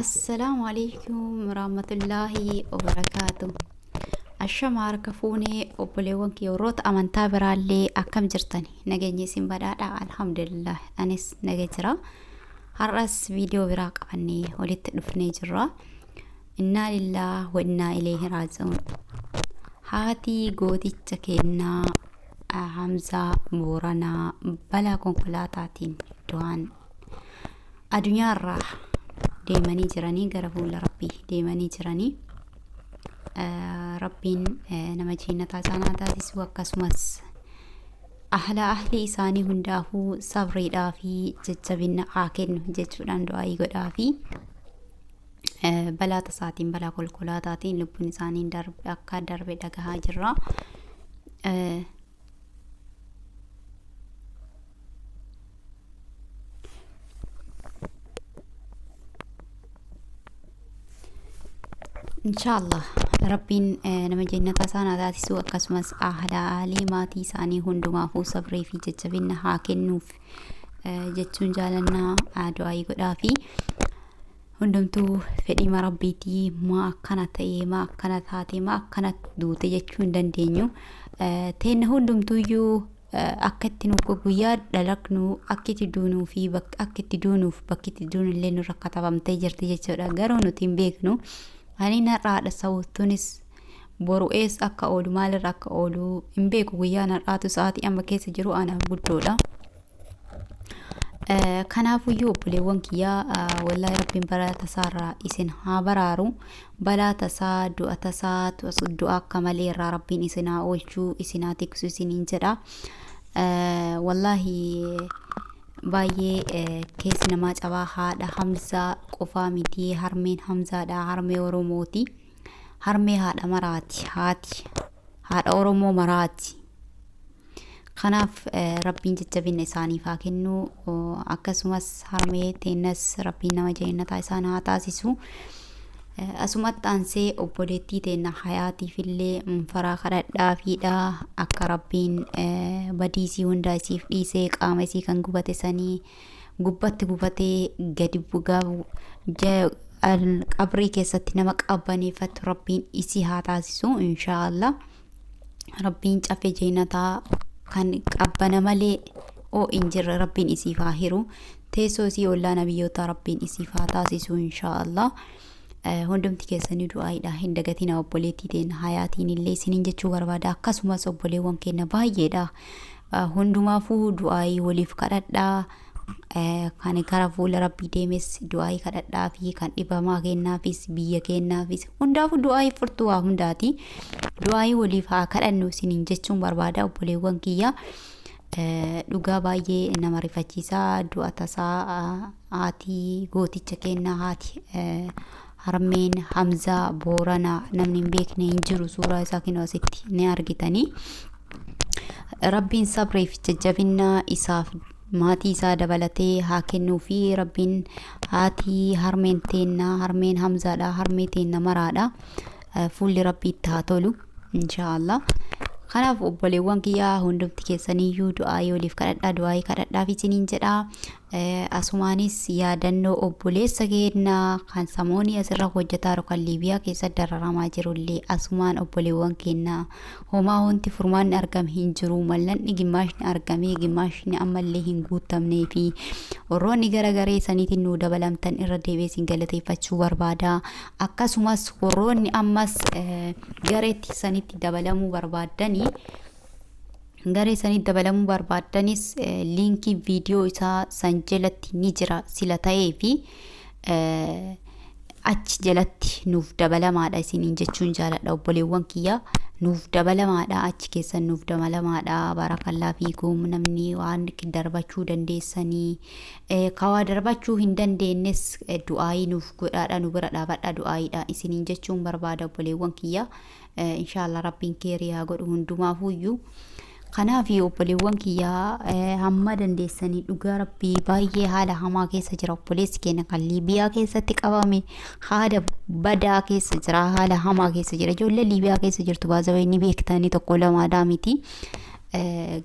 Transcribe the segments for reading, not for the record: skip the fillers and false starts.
Assalaamu alaikum warahmatullaahi wabarakaatu. Ashama harka fuunee obboleewwan kiyya warroota amantaa biraallee akkam jirtan, nageenya isin badhaadha? Alhamdulillah, anis naga jira. Har'as viidiyoo biraa qabannee walitti dhufnee jirra. Innaa lillaa wa innaa ilayhi raaji'uun. Haati gooticha kennaa Hamzaa Booranaa balaa konkolaataatiin du'aan addunyaarraa deemanii jiranii, gara fuula rabbii deemanii jiranii. Rabbiin nama jeennataa isaan haa taasisu, akkasumas ahla ahli isaanii hundaafuu sabriidhaa fi jajjabina haa kennu jechuudhaan du'aayii godhaa fi balaa tasaatiin, balaa konkolaataatiin lubbuun isaanii darbe akka darbe dhagahaa jirra. Inshaallah rabbiin nama jennataa isaan haa taasisu, akkasumas ahla ahlii maatii isaanii hundumaafuu sabrii fi jajjabina haa kennuuf jechuun jaalannaa du'aayii godhaa fi hundumtuu fedhii rabbiitii. Maa akkana ta'e, maa akkana taate, maa akkana duute jechuu hin dandeenyu. Teenna hundumtuuyyuu akka itti nu guyyaa dhalaqnu, akka itti duunuu fi akka itti duunuuf bakki itti duunu illee nurra katabamtee jirti jechuudha. Garuu nuti hin beeknu. Ani narraa haadha sawwattuunis boru eessa akka oolu, maalirra akka oolu hin beeku. Guyyaa narraatu sa'aatii amma keessa jiru anaaf guddoodha. Kanaafuyyuu obboleewwan kiyyaa, wallaahi rabbiin balaa tasaarraa isin haa baraaru. Balaa tasaa, du'a tasaa, du'a akka malee irraa rabbiin isin haa oolchuu, isin haa tiksu isiniin jedha. Wallaahi baay'ee keessi namaa cabaa. Haadha Hamzaa qofaa miti, harmeen Hamzaadha, harmee Oromooti. Harmee haadha maraati, haati haadha Oromoo maraati. Kanaaf rabbiin jajjabina isaaniif haa kennu, akkasumas harmee teennas rabbiin nama jeennataa isaan haa taasisu. Asumatti aansee obboleettii teenna hayaatiif illee munfaraa kadhadhaafiidha, akka rabbiin badiisii hundaa isiif dhiisee, qaama isii kan gubate sanii gubbatti gubatee gadi bugaa qabrii keessatti nama qabbaneeffattu rabbiin isii haa taasisu inshaallah. Rabbiin cafe jeenataa kan qabbana malee oo hin jirre rabbiin isiif haa hiru. Teessoo isii ollaa nabiyyoota rabbiin isiif haa taasisu inshaallah. Hundumti keessanii du'aayidha hin dagatina obboleettii teenya hayaatiin illee isiniin jechuu barbaada. Akkasumas obboleewwan keenya baay'eedha. Hundumaafuu du'aayii waliif kadhadhaa. Kan gara fuula rabbii deemes du'aayii kadhadhaa fi kan dhibamaa kennaafis, biyya kennaafis, hundaafuu du'aayii furtuu waa hundaati. Du'aayii waliif haa kadhannu isiniin jechuun barbaada obboleewwan kiyya. Dhugaa baay'ee nama rifachiisaa du'a tasaa haati gooticha kennaa, haati harmeen Hamzaa Booranaa namni hin beekne hin jiru, suuraa isaa kinoo asitti ni argitanii. Rabbiin sabriif jajjabina isaaf maatii isaa dabalatee haa kennuu fi rabbiin haati harmeen teennaa, harmeen Hamzaadha, harmee teenna maraadha. Fuulli rabbii itti haa tolu inshaallah. Kanaaf obboleewwan kiyyaa hundumti keessaniyyuu du'aayii waliif kadhadhaa, du'aayii kadhadhaaf isiniin jedhaa. Asumaanis yaadannoo obboleessa keenyaa kan samoonii asirra hojjetaa jiru, kan Liibiyaa keessa dararamaa jirullee asumaan obboleewwan keenyaa, homaa wanti furmaanni argame hin jiru. Mallanni gimmaashni argamee gimmaashni ammallee hin guutamnee fi warroonni gara garee saniitiin nuu dabalamtan irra deebi'ee isin galateeffachuu barbaada. Akkasumas warroonni ammas gareetti sanitti dabalamuu barbaaddanii, garee sanitti dabalamuu barbaaddanis, liinkii viidiyoo isaa san jalatti ni jira sila ta'ee fi achi jalatti nuuf dabalamaadha isiniin jechuun jaaladha. Obboleewwan kiyya, nuuf dabalamaadha, achi keessan nuuf dabalamaadha. Baarakallaa fiikum. Namni waan darbachuu dandeessanii, kawaa darbachuu hin dandeenyes du'aayii nuuf godhaadha, nu bira dhaabadha du'aayiidha isiniin jechuun barbaada obboleewwan kiyya. Inshaallah rabbiin keerii haa godhu hundumaafuyyuu. Kanaaf obboleewwan kiyyaa, hamma dandeessanii, dhugaa rabbii baay'ee haala hamaa keessa jira obboleessi keenya kan Liibiyaa keessatti qabame, haala badaa keessa jira, haala hamaa keessa jira. Ijoollee Liibiyaa keessa jirtu baazawee ni beektanii, tokko lamaadhaa miti.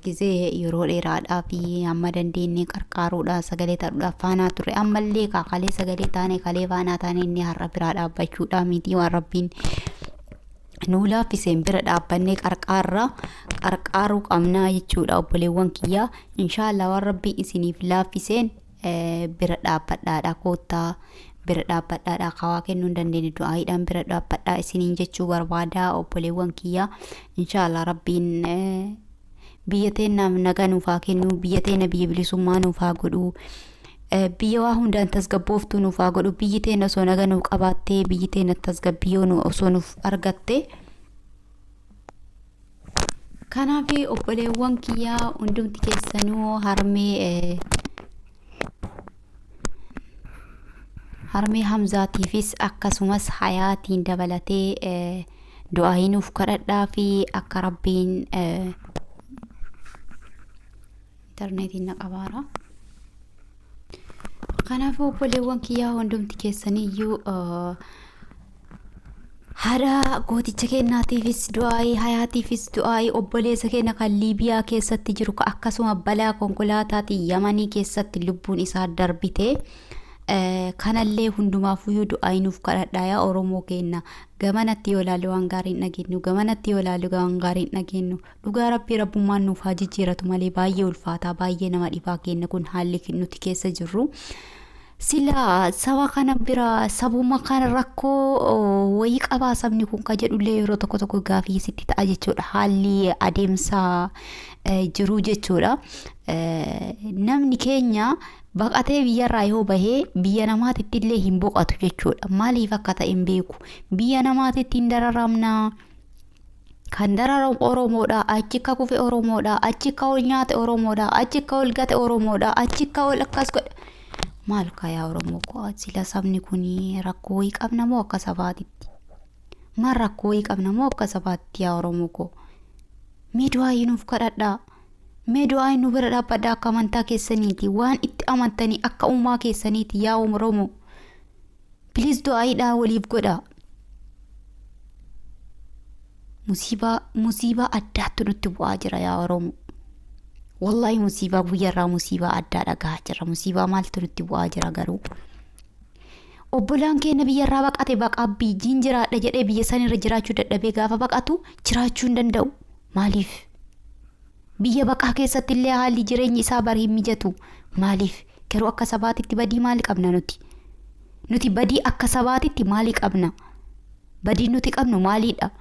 Gizee yeroo dheeraadhaa fi hamma dandeenye qarqaaruudhaan sagalee ta'uudhaaf faanaa ture. Ammallee kaakalee sagalee taane kalee faanaa taane inni har'a biraa dhaabbachuudhaa miti waan rabbiin nuu laaffiseen bira dhaabbannee qarqaaruu qabnaa jechuudha obboleewwan kiyyaa. Inshaallah waan rabbiin isiniif laaffiseen bira dhaabbadhaadha koottaa bira dhaabbadhaadha kawaa kennuu hin dandeenye du'aayiidhaan bira dhaabbadhaa isiniin jechuu barbaadaa obboleewwan kiyyaa. Inshaallah rabbiin biyya teennaaf nagaa nuuf haa kennu, biyya teenna biyya bilisummaa nuuf haa godhu. Biyya waa hundaan tasgabbooftuu nuuf haa godhu. Biyyi teenna osoo nagaa nuuf qabaattee, biyyi teenna tasgabbii osoo nuuf argatte. Kanaaf obboleewwan kiyyaa hundumti keessanuu harmee Hamzaatiifis akkasumas Hayaatiin dabalatee du'aa nuuf kadhadhaa fi akka rabbiin intarneetiin na qabaara. Kanaaf obboleewwan kiyyaa hundumti keessaniyyuu haadha gooticha keenyaatiifis du'aayii, Hayaatiifis du'aayii, obboleessa keenya kan Liibiyaa keessatti jiru akkasuma balaa konkolaataatiin Yamanii keessatti lubbuun isaa darbite kanallee hundumaafuyyuu du'aayii nuuf kadhadhaa yaa Oromoo keenya. Gamanatti yoo ilaalle waan gaarii hin dhageenyu, gamanatti yoo ilaalle waan gaarii hin dhageenyu. Dhugaa rabbii rabbummaan nuuf haa jijjiiratu malee baay'ee ulfaataa, baay'ee nama dhibaa keenya kun haalli nuti keessa jirru. Sila saba kana bira sabuma kana rakkoo wayii qabaa sabni kun ka jedhullee yeroo tokko tokko gaafii sitti ta'a jechuudha. Haalli adeemsa jiruu jechuudha. Namni keenya baqatee biyyarraa yoo bahee biyya namaatitti illee hin boqatu jechuudha. Maaliif akka ta'e hin beeku. Biyya namaatitti hin dararamna. Kan dararamu Oromoodha. Achi akka kufe Oromoodha. Achi akka ol nyaate Oromoodha. Achi akka ol gate Oromoodha. Achi akka ol akkas godhe. Maal yaa Oromoo koo sila sabni kun rakkoo wayii qabna moo akka sabaatitti? Maal rakkoo wayii qabna moo akka sabaatti yaa Oromoo koo? Mee du'aayii nuuf kadhadhaa. Mee du'aayii nu bira dhaabbadhaa akka amantaa keessaniiti. Waan itti amantanii akka uumaa keessaniiti yaa Oromoo. Piliis du'aayiidhaa waliif godhaa. Musiibaa addaatti nutti bu'aa jira yaa Oromoo. Wallaahi musiibaa guyyarraa musiibaa addaa dhagahaa jira. Musiibaa maaltu nutti bu'aa jira garuu. Obbolaan keenya biyyarraa baqate baqaa biyyiin jiraadha jedhee biyya sanirra jiraachuu dadhabee gaafa baqatu jiraachuu hin danda'u. Maaliif? Biyya baqaa keessatti illee haalli jireenyi isaa bari hin mijatu. Maaliif? Garuu akka sabaatitti badii maali qabna nuti? Nuti badii akka sabaatitti maali qabna? Badii nuti qabnu maaliidha?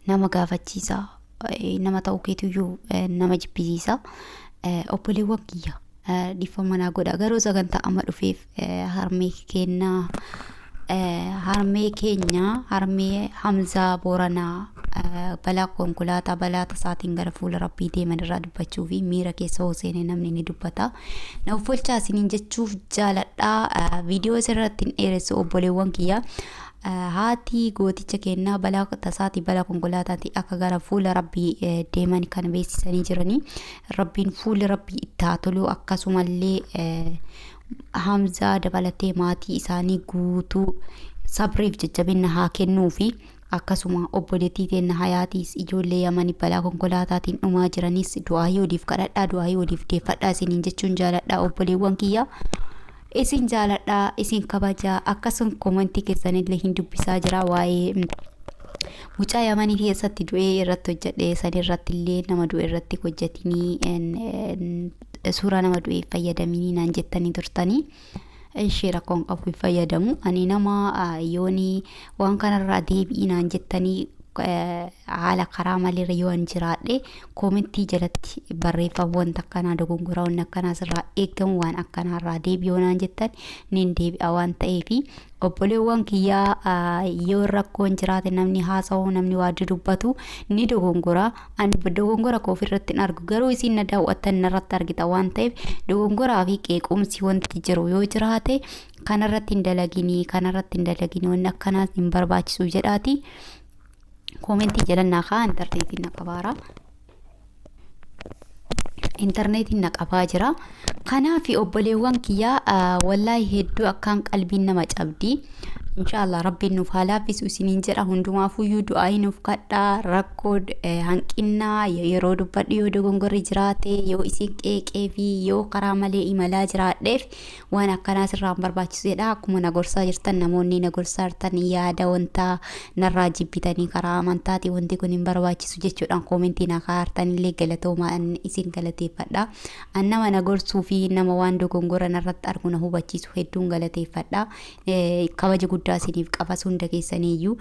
Nama gaafachiisa. Nama ta'uu keetiyyuu nama jibbisiisa. Obboleewwan kiyya dhiifama naa godha. Garuu sagantaa amma dhufeef harmee keenyaa harmee keenya harmee Hamzaa Booranaa balaa konkolaataa balaa tasaatiin gara fuula rabbii deeman irraa dubbachuu fi miira keessa hooseenee namni ni dubbata. Na uffolchaa isiniin jechuuf jaaladhaa. Viidiyoo isirratti hin dheeressu obboleewwan kiyya. Haati gooticha kennaa balaa tasaati balaa konkolaataati akka gara fuula rabbii deeman kan beeksisanii jiranii. Rabbiin fuula rabbii itti haa tolu. Akkasumallee Hamzaa dabalatee maatii isaanii guutuu sabriif jajjabina haa kennuu fi akkasuma obboleettii teenna Hayaatiis ijoollee Yamanii balaa konkolaataatiin dhumaa jiranis du'aayii waliif kadhadhaa, du'aayii waliif deeffadhaa isiniin jechuun jaaladhaa obboleewwan kiyya. Isin jaaladhaa, isin kabajaa. Akkasuma koomentii keessanillee hin dubbisaa jira waa'ee mucaa Yamanii keessatti du'ee irratti hojjedhe san irratti illee nama du'e irratti hojjetinii suuraa nama du'e fayyadaminii naan jettanii turtanii. Ishee rakkoon qabu hin fayyadamu. Ani nama yoonii waan kanarraa deebi'ii naan jettanii haala karaa maleerra yoo an jiraadhe koomentii jalatti barreeffama wanta akkanaa dogongoraa wanni akkanaa sirraa eegamu waan akkanaarraa deebi'oo naan jettan nin deebi'a waan ta'eefi obboleewwan kiyyaa yoo rakkoon jiraate namni haasa'u namni waa dubbatu ni dogongora. Ani dogongora koo ofirratti hin argu garuu isin na daawwattan narratti argita waan ta'eef dogongoraa fi qeequmsi wanti jiru yoo jiraate kanarratti hin dalaginii kanarratti hin dalaginii wanni akkanaa hin barbaachisu jedhaati. Koomentii jala naa kaa'aa intarneetiin na qabaara. Intarneetiin na qabaa jira. Kanaaf obboleewwan kiyyaa wallaahi hedduu akkaan qalbiin nama cabdi. Inshaallah rabbiin nuuf haa laaffisu isiniin jedha. Hundumaafuyyuu du'aa nuuf kadhaa. Rakkoo hanqinnaa yeroo dubbadhu yoo dogongorri jiraate, yoo isin qeeqee fi yoo karaa malee imalaa jiraadheef, waan akkanaa sirraan barbaachisu jedha. Akkuma na gorsaa jirtan, namoonni na gorsaa jirtan, yaada wanta narraa jibbitanii karaa amantaati wanti kun hin barbaachisu jechuudhaan koomentii na kaartanillee galatoomaa, isin galateeffadha. An nama na gorsuu fi nama waan dogongora narratti argu na hubachiisu hedduun galateeffadha. Kabaja guddaa isiniif qabas hunda keessaniiyyuu.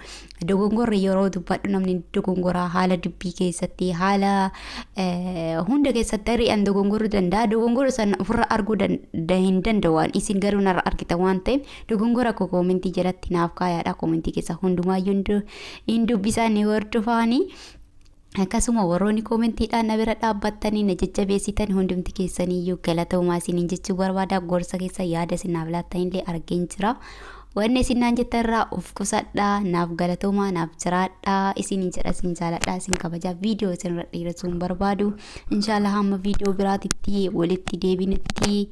Dogongorri yeroo dubbadhu namni dogongoraa haala dubbii keessatti, haala hunda keessatti ari'an dogongoruu danda'a. Dogongora sana ofirra arguu hin danda'u, isin garuu narra argita waan ta'eef dogongora koo koomentii jalatti naaf kaayaadha. Koomentii keessa hundumaayyuu hin dubbisaa, ni hordofaanii. Akkasuma warroonni koomentiidhaan na bira dhaabbattanii na jajjabeessitan hundumti keessaniiyyuu galatoomaa isiniin jechuu barbaada. Gorsa keessa yaada isin naaf laattanillee argeen jira. Wanni isin naan jettan irraa of qusadhaa. Naaf galatoomaa, naaf jiraadhaa isiniin jedha. Isin jaaladhaa, isin kabajaa. Viidiyoo isin irra dheeressuu hin barbaadu. Inshaallah hamma viidiyoo biraatitti walitti deebinutti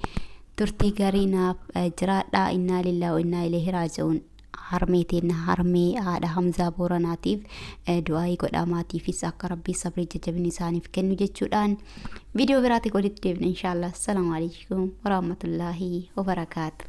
turtii gaarii naaf jiraadhaa. Innaa lillaa wa innaa ilayhi raaji'uun. Harmee teenna, harmee haadha Hamzaa Booranaatiif du'aayii godhaa, maatiifis akka rabbii sabrii jajjabina isaaniif kennu jechuudhaan viidiyoo biraatti walitti deebina inshaallah. Assalaamu alaikum warahmatullaahi wabarakaatu.